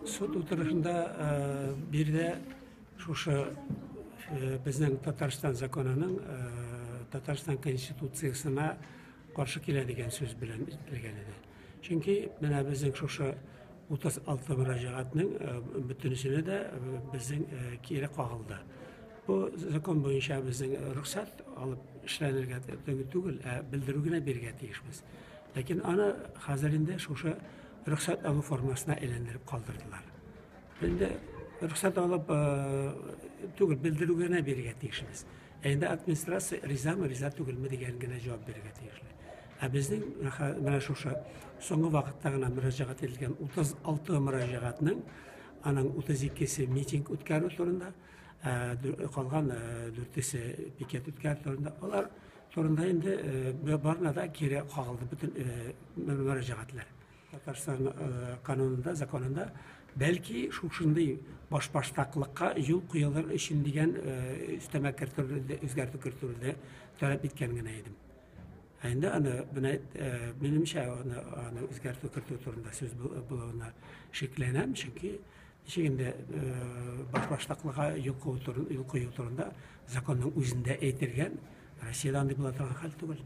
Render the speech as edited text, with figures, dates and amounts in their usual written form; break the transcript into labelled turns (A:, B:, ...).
A: Суд утырышында биредә шушы безнең Татарстан законының Татарстан Конституциясенә каршы килә дигән сүз белән әйтелгән иде. Чөнки менә безнең шушы 36 мөрәҗәгатьнең бөтенесенә дә безнең кире кагылды. Бу закон буенча безнең рөхсәт алып эшләнергә түгел, ә белдерү генә бирергә тиешбез. Ләкин аны хәзер инде шушы рөхсәт алу формасына әйләндереп калдырдылар. Инде рөхсәт алып түгел, белдерү генә бирергә тиешбез. Ә инде администрация ризамы, риза түгелме дигән генә җавап бирергә тиешле. Ә безнең менә шушы соңгы вакытта гына мөрәҗәгать ителгән 36 мөрәҗәгатьнең аның 32-се митинг үткәрү турында, калган дүртесе пикет үткәрү турында. Алар турында инде барына да кире кагылды бөтен мөрәҗәгатьләр. Татарстан канунында, законында бәлки шушындый башбаштаклыкка юл куелыр өчен дигән өстәмә кертүләрне, үзгәртү кертүләрне таләп иткән генә идем. Ә инде аны менә минемчә аны, аны үзгәртү кертү турында сүз булуына шикләнәм, чөнки ничек инде башбаштаклыкка юл кую турында законның үзендә әйтелгән, Россиядә андый була торган хәл түгел.